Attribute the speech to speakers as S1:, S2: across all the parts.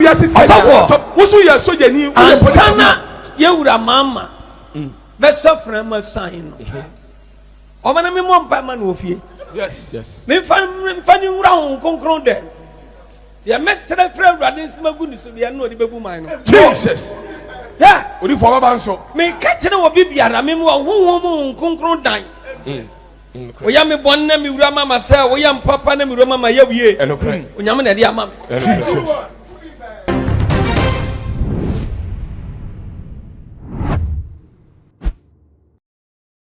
S1: Wiase sika
S2: Ɔsɔfoɔ.
S1: nyinaa. Wo so yɛ sogyani, woyɛ
S2: Ansa
S1: polisini.
S2: na yɛwura Mahama bɛsɔ frama sign no, ɔma na memmɔ mpae ma no wɔ fie.
S1: Yes. Yes.
S2: Memfa memfa ne nwura Honhom Kronkron dɛ. Deɛ mɛsrɛ frɛ Awurade nsɛm agu ne so deɛ ɛno na ɔde bɛbu man no.
S1: Jesus.
S2: Hwɛ!
S1: Odifoɔ bɛba nso.
S2: Meka kyerɛ wɔ bi biara, mem wɔ Honhom mu Honhom Kronkron dan. Woyɛ me bɔne na me wura mama sɛ woyɛ me papa na me wura mama yɛ wie. Onyame na ɛde ama me.
S1: Jesus.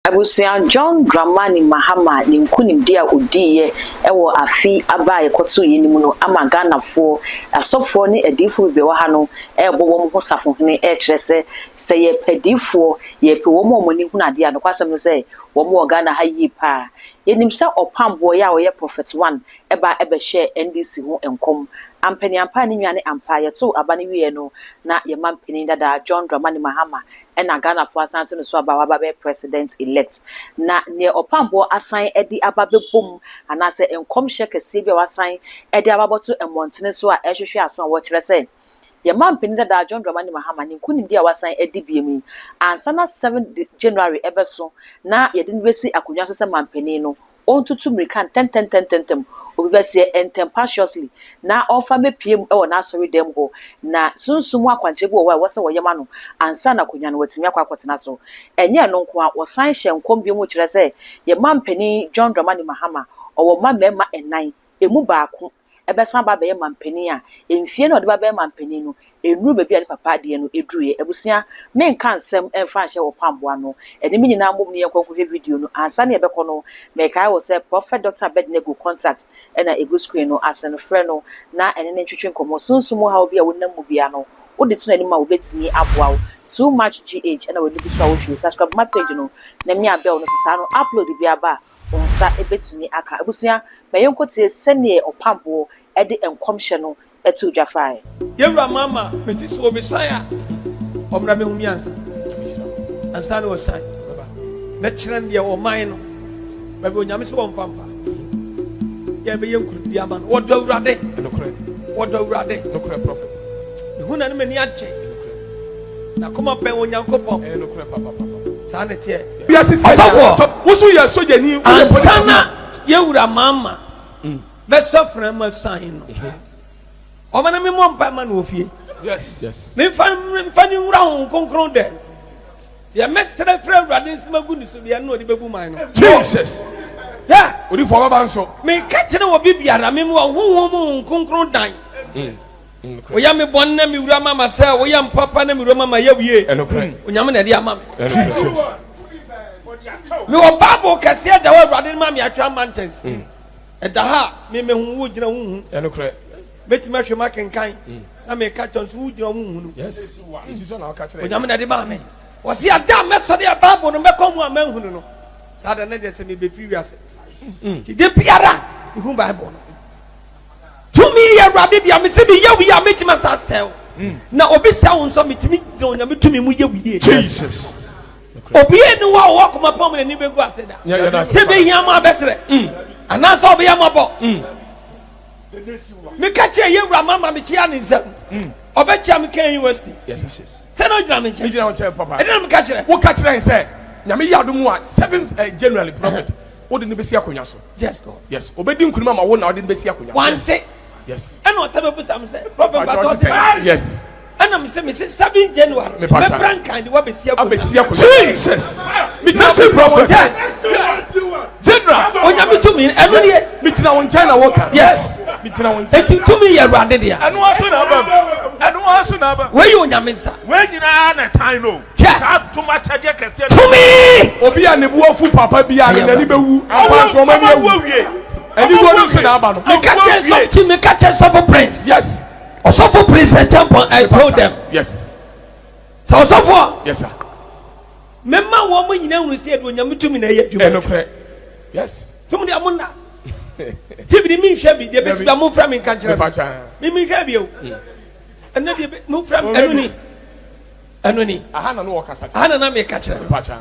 S3: Abusua John Dramani Mahama ne nkunimdie a ɔdiiɛ wɔ afe aba a yɛkɔtoeɛ no mu no ama Ghanafoɔ, asɔfoɔ ne adiyifoɔ bebree a ɛwɔ ha no rebɔ wɔn ho safohene rekyerɛ sɛ, sɛ yɛrepɛ adiyifoɔ, yɛrepɛ wɔn a wɔn ani hunu adeɛ a, nokwasɛm ne sɛ wɔn wɔ Ghana ha yie pa ara. Yɛnim sɛ Ɔpamboɔ yi a ɔyɛ Prophet One ba bɛhyɛɛ NDC ho nkɔm. Ampaniampa a ne nua ne ampa, yɛtoo aba no wieeɛ no na yɛn mampanin dada John Dramani Mahama na Ghanafoɔ asan ato ne so aba a waba abɛyɛ President elect. Na neɛ ɔpamboɔ asan de aba abɛbɔ mu anaasɛ nkɔmhyɛ kɛseɛ bi a wasan de aba abɛto mmɔntene so a ɛrehwehwe aso a wɔkyerɛ sɛ yɛn mampanin dada John Dramani Mahama ne nkunimdie a wasan adi biom yi ansa na 7 January ɛbɛso na yɛde no bɛsi akonnwa so sɛ mampanin no Ɔntutu mmirika ntɛmntɛmntɛmntɛm, obi bɛseɛ, ntɛmpaciously, na ɔmfa mmɛpue mu wɔ n'asɔredan mu hɔ, na sunsum mu akwankyerɛ bi wɔ hɔ a ɛwɔ sɛ wɔyɛ ma no ansa na akonnwa no watumi akɔ akɔtena so. Ɛnyɛ ɛno nko ara, wɔsan hyɛ nkɔm bio mu kyerɛ sɛ yɛn manpanin John Dramani Mahama, ɔwɔ mma mmarima nnan, ɛmu baako bɛsan aba abɛyɛ manpanin a, mfie no a ɔde ba bɛyɛ manpanin no, ɛnnuru baabi a ne papa deɛ no duruiɛ. Abusua, menka nsɛm mfa nhyɛ wo pamboa ano. Ɛne me nyinaa mmom ne yɛnkɔ nkɔhwɛ video no. Ansa na yɛbɛkɔ no, mekae wo sɛ Prophet Doctor Abednego contact na ɛgu screen no ase no, frɛ no na ɛne no ntwetwe nkɔmmɔ. Sunsum mu haw bi a wonam mu biara no, wode to n'anim a obetumi aboa wo. Too much GH na w'ani gu so a wohwɛ yi. Subscribe ma page no na mia bell no so saa no upload biara ba a, wo nsa bɛtumi aka. Abusua, ma yɛnkɔtie sɛdeɛ ɔpamboɔ de nkɔmhyɛ no too dwa faeɛ.
S2: Yɛwura mama mesi so obesuan a ɔmmra mehu me ansa ansa na ɔsan mɛkyerɛ no deɛ ɔman no baabi onyame sɛ wɔmfa mfa yɛ bɛyɛ nkurudi ama no wɔdɔ awurade wɔdɔ awurade mehu na ne m'ani agye Na koma bɛn Onyankopɔn.
S1: Ɛyɛ nokorɛ papapapa.
S2: Saa na ɛteɛ.
S1: Wiase sika
S2: Ɔsɔfoɔ.
S1: nyinaa. Wo so yɛ sogyani, woyɛ
S2: Ansa
S1: polisini.
S2: na yɛn wura Mahama bɛsɔ frama sign no, ɔma na memmɔ mpae ma no wɔ fie.
S1: Yes. Yes.
S2: Memfa memfa ne nwura Honhom Kronkron dɛ. Deɛ mɛsrɛ frɛ Awurade nsɛm agu ne so deɛ ɛno na ɔde bɛbu man no.
S1: Jesus.
S2: Hwɛ!
S1: Odifoɔ bɛba nso.
S2: Meka kyerɛ wɔ bi biara, mem wɔ Honhom mu Honhom Kronkron dan. Woyɛ me bɔne na me wura ma ma sɛ woyɛ me papa na me wura ma ma yɛ wie. Onyame na ɛde ama me. Mewɔ Bible kɛseɛ da hɔ Awurade ma me atwa mountains. Mm. Ɛda ha me mehu wo gyina wo hu. Mɛtumi ahwɛ mu akenkan mm. na meka kyɛ nso wo gyina wo hu no. Onyame na ɛde maa me. Wɔsi ada a mɛsɔre a Bible no mɛkɔ mu a manhunu no. Saa da no deɛ sɛ mebɛfiri wiase. Mm. Nti de biara mehu Bible no. Tumi yɛ Awurade dea, mese meyɛ wo yie a mɛtumi asa asɛe wo. Hmm. Na obi sɛ wo nso metumi gyina Onyame tumi mu yɛ wo yie.
S1: Jesus.
S2: Obi ni hɔ a ɔwɔ akoma pa mu n'ani bɛgu ase da. Sɛ bɛhia mo abɛserɛ hmm. anaasɛ ɔbɛyɛ mmɔbɔ. Hmm. Meka kyerɛ yɛ wura mama mekyea ne nsam. Ɔbɛkyea me kan university. Sɛ na ɔgyina me nkyɛn. Ɛdɛ na meka kyerɛ.
S1: Woka kyerɛ sɛ Nyame yɛ adom a 7th eh, January prophet. Wode no bɛsi akonnwa so.
S2: Yes God.
S1: Yes. Obedi nkunim ama wo na ɔde no bɛsi akonnwa so.
S2: Wante.
S1: Yes.
S2: Ɛna ɔsɛ bɛbusa me sɛ, Prophet Mpakyɛ ɔse sɛ.
S1: Yes.
S2: Ɛna me sɛ, me se 7 January. Mɛbra nkan de wabɛsi akonnwa.
S1: Abɛsi akonnwa. Jesus. Megyina wo prophet. General.
S2: Onyame tumi ɛno nie.
S1: Megyina wo nkyɛn na woka.
S2: Yes.
S1: Megyina wo nkyɛn.
S2: Eti tumi yɛ Awurade dea.
S4: Ɛno ara so na aba mu. Ɛno ara so na aba mu.
S2: Wei yɛ Onyame nsa.
S4: Wei nyinaa na ɛtan no.
S2: Hwɛ!
S4: Saa dom akyɛdeɛ kɛseɛ no.
S2: Tumi!
S1: Obi a ne bo afu papa biara no, n'ani bɛwu. Ampa ara nso, wɔn ani awu. Aniwuo no nso na aba no.
S2: Meka kyerɛ sɔfo Chi, meka kyerɛ sɔfo Prince.
S1: Yes.
S2: Ɔsɔfo Prince Acheampong, I told them.
S1: Yes.
S2: Sɛ ɔsɔfo a.
S1: Yes sir.
S2: Mema wɔn nyinaa hunu sɛ yɛde Onyame tumi na ɛyɛ adwuma.
S1: Ɛnokorɛ. Yes.
S2: Tum deɛ mo nna. TV ni mi nhwɛ bi deɛ bɛsi bia mo nfrɛ mi nka nkyerɛ mi. Mi mi nhwɛ bi o. Ɛnna deɛ mo nfrɛ mi ɛnu ni. Ɛno ni.
S1: Aha na no wɔkasa kyerɛ.
S2: Aha na na meka kyerɛ no.
S1: Mpakyɛ.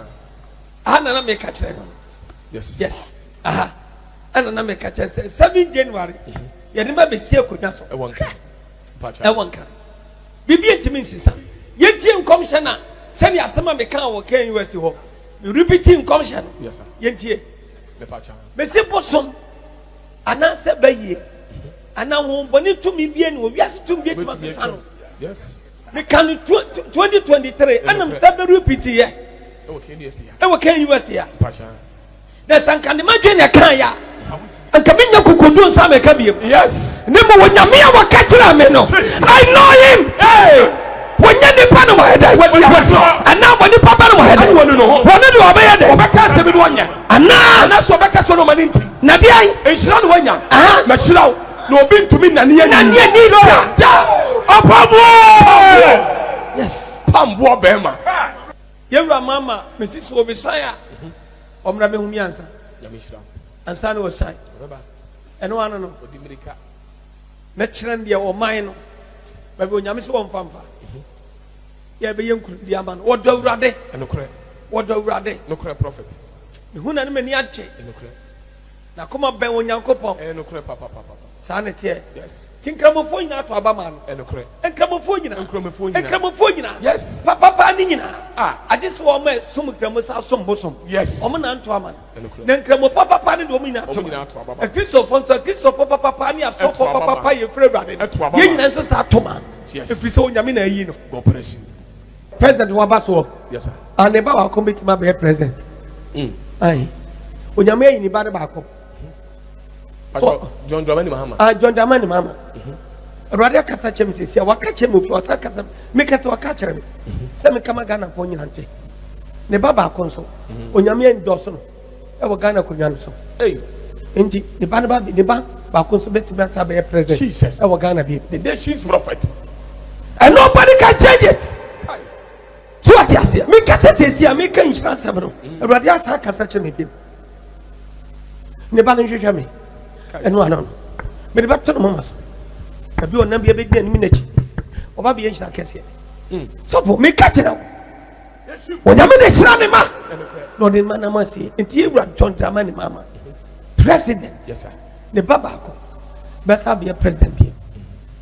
S2: Aha na na meka kyerɛ no.
S1: Yes.
S2: Yes. Aha. Ɛna na meka kyerɛ sɛ 7 January. Mhm. Yɛde ma bɛsi akonnwa so.
S1: Ɛwɔ nka. Mpakyɛ.
S2: Ɛwɔ nka. Biribi ntumi nsesa. Yɛntie nkɔmhyɛ no a sɛdeɛ asɛm a mekaa wɔ KNUST hɔ, me repeat nkɔmhyɛ no. Yɛntie. Mese bosom anaasɛ bayie anaa honhommɔne tumi bi ne wɔ wiase tumi bi atumi asesa no. Meka no 2023 ɛna mesa bɛ repeat yɛ ɛwɔ KNUST ya. Na sɛ anka ne madwene na ɛkaeɛ a, anka menya kokoduo nsa mɛka biem.
S1: Yes.
S2: Ne mu wɔ Nyame a wɔka kyerɛ me no. I know him.
S1: Hey.
S2: Wɔnyɛ nipa no wɔyɛ dɛ. Anaa wɔ nipa ba no wɔyɛ dɛ.
S1: Wɔne no ho.
S2: Wɔne deɛ ɔbɛyɛ dɛ.
S1: Ɔbɛka asɛm bi no ɔnyɛ.
S2: Anaa.
S1: Anaa sɛ ɔbɛka sɛ ɔma ne nti.
S2: Na deɛ.
S1: Nhyira na wanya.
S2: Aha.
S1: Mɛhyira wo. Na obi ntumi nnane ani.
S2: Nane ani da.
S1: Da. Ɔpamboɔ.
S2: Yes.
S1: Pamboɔ bɛrima.
S2: Yɛwura mama mesi so obesan a ɔmmra mehu mi ansa. Ansa na ɔsan. Ɛno ano no. Mɛkyerɛ no deɛ ɔman no. Baabi onyame sɛ wɔmfa mfa. Yɛ bɛyɛ nkurumdi ama no. Wɔdɔ awurade. Wɔdɔ awurade.
S1: Nokorɛ prophet.
S2: Mehu na ne m'ani agye.
S1: Nokorɛ.
S2: N'akoma bɛn Onyankopɔn.
S1: Ɛyɛ nokorɛ papapapa.
S2: Saa na ɛteɛ.
S1: Yes.
S2: Ti nkramofoɔ nyinaa to aba maa no.
S1: Ɛyɛ nokorɛ.
S2: Nkramofoɔ nyinaa.
S1: Nkramofoɔ nyinaa.
S2: Nkramofoɔ nyinaa.
S1: Yes.
S2: Papapa ne nyinaa.
S1: Ah.
S2: Agye sɛ wɔn a ɛsom nkramo saa som bosom.
S1: Yes.
S2: Wɔn na nto ama no.
S1: Ɛyɛ nokorɛ.
S2: Na nkramo papapa ne deɛ wɔn nyinaa to
S1: Wɔn nyinaa to aba ma no.
S2: Akristofoɔ nso akristofoɔ papapa ne asɔfoɔ
S1: Ɛto aba ma
S2: papapa
S1: no.
S2: yɛ firi Awurade no.
S1: Ɛto aba
S2: Yɛn
S1: ma no.
S2: nyinaa nso saa to ma no.
S1: Yes.
S2: Ɛfiri sɛ Onyame na ayi no.
S1: God bless you.
S2: President waba soɔ.
S1: Yes sir.
S2: Ah, ne ba baako bɛtumi abɛyɛ president.
S1: Mm.
S2: Ayi. Onyame ayi ne ba no baako.
S1: So, John Dramani Mahama.
S2: Ah, John Dramani Mahama. Mhm. Awurade akasa kyerɛ me sɛsi a waka kyerɛ me ofi ɔsa kasa meka sɛ waka kyerɛ me mhm. sɛ meka ma Ghanafoɔ nyina nte ne ba baako nso mhm. Onyame andɔso no ɛwɔ Ghana akonnwa no so nti ne ba ne ba ne ba baako nso bɛtumi asa abɛyɛ president ɛwɔ Ghana bi.
S1: The nation's prophet.
S2: And nobody can change it. So ate aseɛ meka sɛ sɛsi a meka nhyira asɛm no mm. Awurade asa akasa kyerɛ me biom ne ba no nhwehwɛ me ɛno ano no mede bɛto no moma so baabi ɔnam bia bɛdi anim n'akyi ɔba bɛyɛ nhyira kɛseɛ mm. sɔfo meka kyerɛ wo Onyame na hyira ne ma na ɔde ma nam asie nti ewura John Dramani Mahama president ne ba baako bɛsa abɛyɛ president bi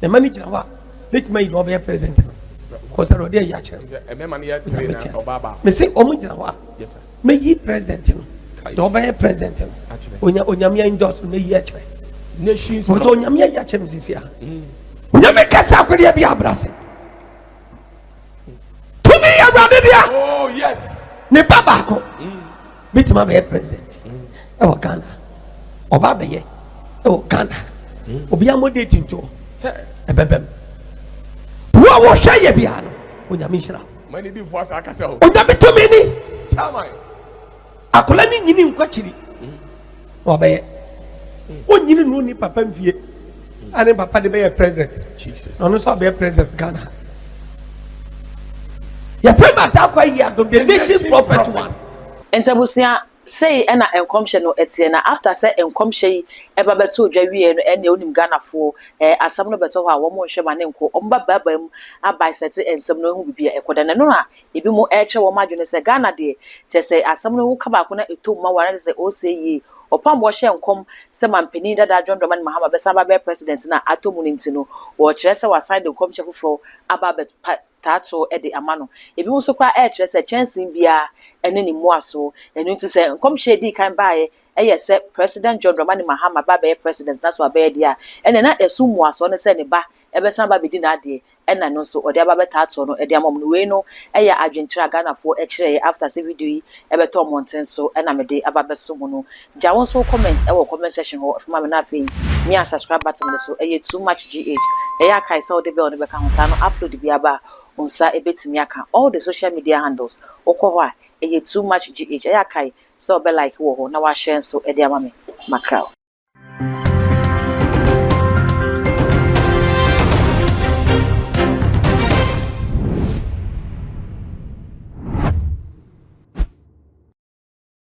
S2: ne ma ne gyina hɔ a bɛtumi ayi na ɔbɛyɛ president no kɔsɛ ɔde ayi akyerɛ
S1: Onyame te ase
S2: mese ɔmo gyina hɔ a mɛyi president no na ɔbɛyɛ president no onya onyame endorse no mɛyi akyerɛ kɔsɛ onyame ayi akyerɛ me sisi a onyame kɛse akodeɛ bi abrase. Tumi yɛ Awurade dea.
S1: Oh yes.
S2: Ne ba baako bɛtumi abɛyɛ president ɛwɔ Ghana. Ɔba abɛyɛ ɛwɔ Ghana. Obiara mo date ntoɔ ɛbɛbɛm. Wo a wɔhwɛ yɛ biara no, Onyame nhyira. Onyame tumi ni. Akwadaa no nyini nkɔ akyiri na ɔbɛyɛ. Onyini no ni papa mfie a ne papa de bɛyɛ president. Na ɔno nso abɛyɛ president Ghana. Yɛfrɛ no Atakwa yi adom the nation prophet one.
S3: Nti abusua, sei na nkɔmhyɛ no teɛ, na after sɛ nkɔmhyɛ yi ba bɛtoo dwa wieɛ no ɛnneɛ wonim Ghanafoɔ eh, asɛm no bɛtɔ hɔ a wɔn nhwɛ ma ne nko, wɔn ba baabaa mu abaesɛte nsɛm no ahu biribi a ɛkɔda, na ɛno na Ebinom rekyerɛ wɔn adwene sɛ Ghana deɛ, kyerɛ sɛ asɛm no woka baako na ɛtɔ mu ma wo a na kyerɛ sɛ ɔresɛe yie. Ɔpam wɔhyɛɛ nkɔm sɛ manpanin dada John Dramani Mahama bɛsan aba abɛyɛ president no a atɔ mu no nti no, wɔrekyerɛ sɛ wɔasan de nkɔmhyɛ foforɔ aba abɛpa taatoɔ de ama no. Ebinom nso koraa rekyerɛ sɛ kyɛnsee biara ne ne mmuasoɔ. Ɛno nti sɛ nkɔmhyɛ a ɛdii kan baeɛ yɛ sɛ President John Dramani Mahama ba abɛyɛ president na sɛ wabɛyɛ deɛ a, ɛnneɛ na ɛso mmuasoɔ ne sɛ ne ba bɛsan aba abɛdi n'adeɛ ɛna ɛno nso ɔde aba abɛtaatoɔ no de ama wɔn no wei no yɛ adwenkyerɛ a Ghanafoɔ kyerɛeɛ after sɛ video yi bɛtɔɔ mmɔnten so ɛna mede aba abɛso mo no gya wo nso wo comment wɔ comment section hɔ ma me na afei mia subscribe button no so ɛyɛ too much GH ɛyɛ a kae sɛ wode bell no bɛka ho saa no upload biara ba a wo nsa bɛtumi aka all the social media handles wokɔ hɔ a ɛyɛ too much GH ɛyɛ a kae sɛ wobɛ like wɔ hɔ na wa share nso de ama me makraw.